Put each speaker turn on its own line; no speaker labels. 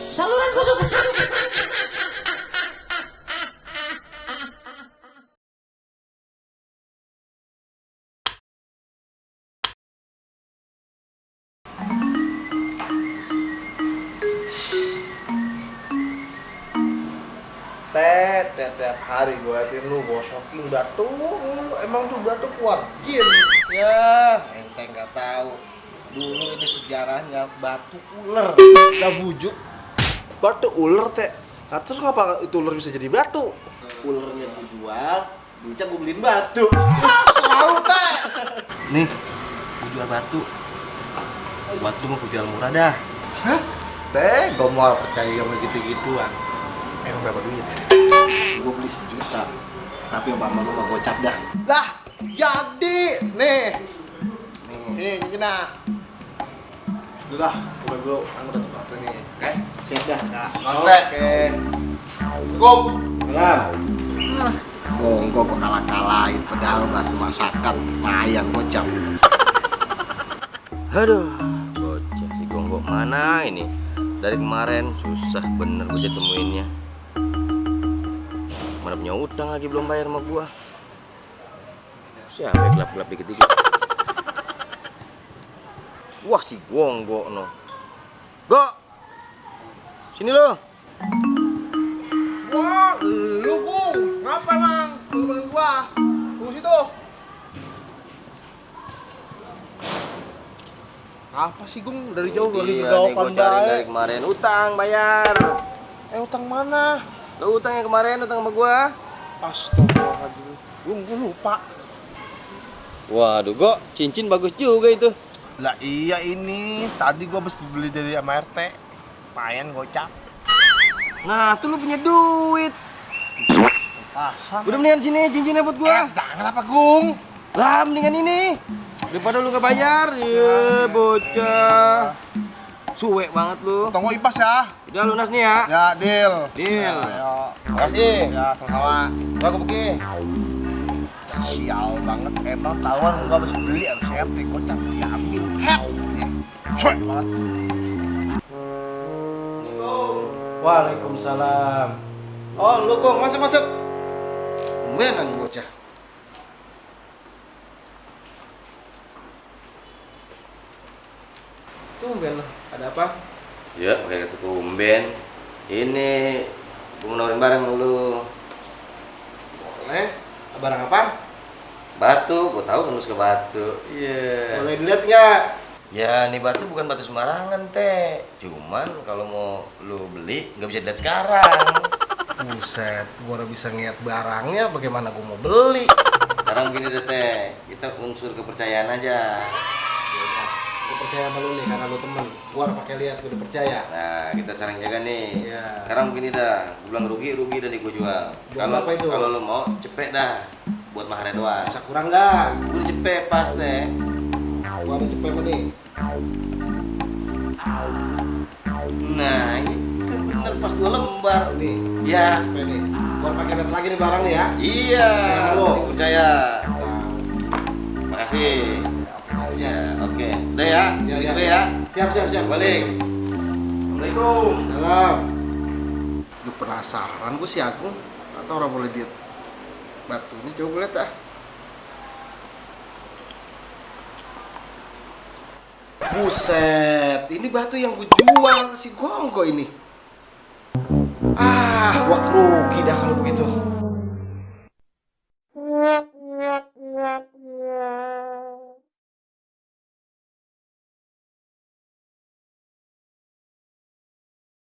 Saluran kusuk.
Tiap hari gue liatin lu gosokin batu mulu. Emang tuh batu keluar jin.
Ya, ente nggak tahu. Dulu ini sejarahnya batu ular. Gak bujuk.
Batu ular teh. Nah, terus ngapa itu ular bisa jadi batu?
Ularnya gue jual, duitnya gue beliin batu.
Selalu teh.
Nih, gue jual batu. Batu mau gue jual murah dah.
Hah? Teh, gue mau percaya sama gitu-gituan. Emang berapa duit?
Gue beli 1 juta. Tapi apa lu mah gocap dah.
Lah, jadi nih. Ini cincinnya. Udah, udah dulu. Aku udah apa nih? Oke?
Siap dah.
Oke. Assalamualaikum.
Salam. Gonggo gue kalah-kalahin. Padahal bahasa masakan lumayan gocap.
Aduh, gocap si Gonggo mana ini? Dari kemarin susah bener gue temuinnya. Mana punya utang lagi belum bayar sama gua. Siapa yang gelap-gelap dikit-dikit? Wah si Gonggo no. Go, sini lo.
Wah, lu Gung. Ngapa emang? Lu temenin gua. Tunggu situ. Apa sih Gung? Dari jauh lagi
Iya nih
bergawakan
gua cari dari
baik.
kemarin utang bayar.
Utang mana?
Lo utang yang kemarin utang sama gua.
Astagfirullahaladzim. Gung, gua lupa.
Waduh, Go, cincin bagus juga itu.
Lah iya ini. Tadi gua habis beli dari MRT. Lumayan gocap.
Nah, tuh lu punya duit.
Pasang.
Udah mendingan sini cincinnya buat gua.
Jangan apa Gung?
Lah, mendingan ini. Daripada lu gak bayar. Ya, bocah. Suwe banget lu.
Tunggu impas ya.
Udah lunas nih ya.
Ya, deal.
Deal.
Ya,
Makasih.
ya sama-sama.
Gua pergi.
Sial banget. Emang tahuan gua habis beli harus siapa kocak diambil. Hell. Cuek banget.
Waalaikumsalam. Oh, lu kok masuk. Tumbenan bocah. Tumben lo. Ada apa?
Ya, kayak gitu tumben. Ini gua mau nawarin barang dulu.
Boleh. Barang apa?
Batu, gua tahu kan lu suka batu. Iya.
Boleh dilihat nggak?
Ya, nih batu bukan batu sembarangan, Teh. Cuman kalau mau lu beli nggak bisa dilihat sekarang.
Buset, gua udah bisa ngeliat barangnya, bagaimana gua mau beli?
Sekarang begini deh, Teh. Kita unsur kepercayaan aja.
Gua percaya sama lu nih, karena lu temen. Gua harus pakai lihat, gua udah percaya.
Nah, kita saling jaga nih.
Iya.
Sekarang begini dah, gua bilang rugi dan gua jual.
Jual apa itu?
Kalau lu mau cepet dah, buat maharnya doang.
Bisa kurang nggak?
Udah cepet pas, Teh.
Gua ada cepet nih.
Nah, itu bener pas 2 lembar.
Nih,
Ya.
cepet nih. Gua harus pakai lihat lagi nih barang nih ya.
Iya.
Percaya lu.
Percaya.
Nah,
Makasih.
siap.
Ya, oke. Udah ya.
Iya,
Gitu
iya.
ya.
Siap.
Balik. Assalamualaikum.
Salam. Lu penasaran gua si Agung atau orang boleh lihat batu ini, coba lihat ah. Buset, ini batu yang gue jual si Gonggo ini. Ah, wah rugi dah kalau begitu.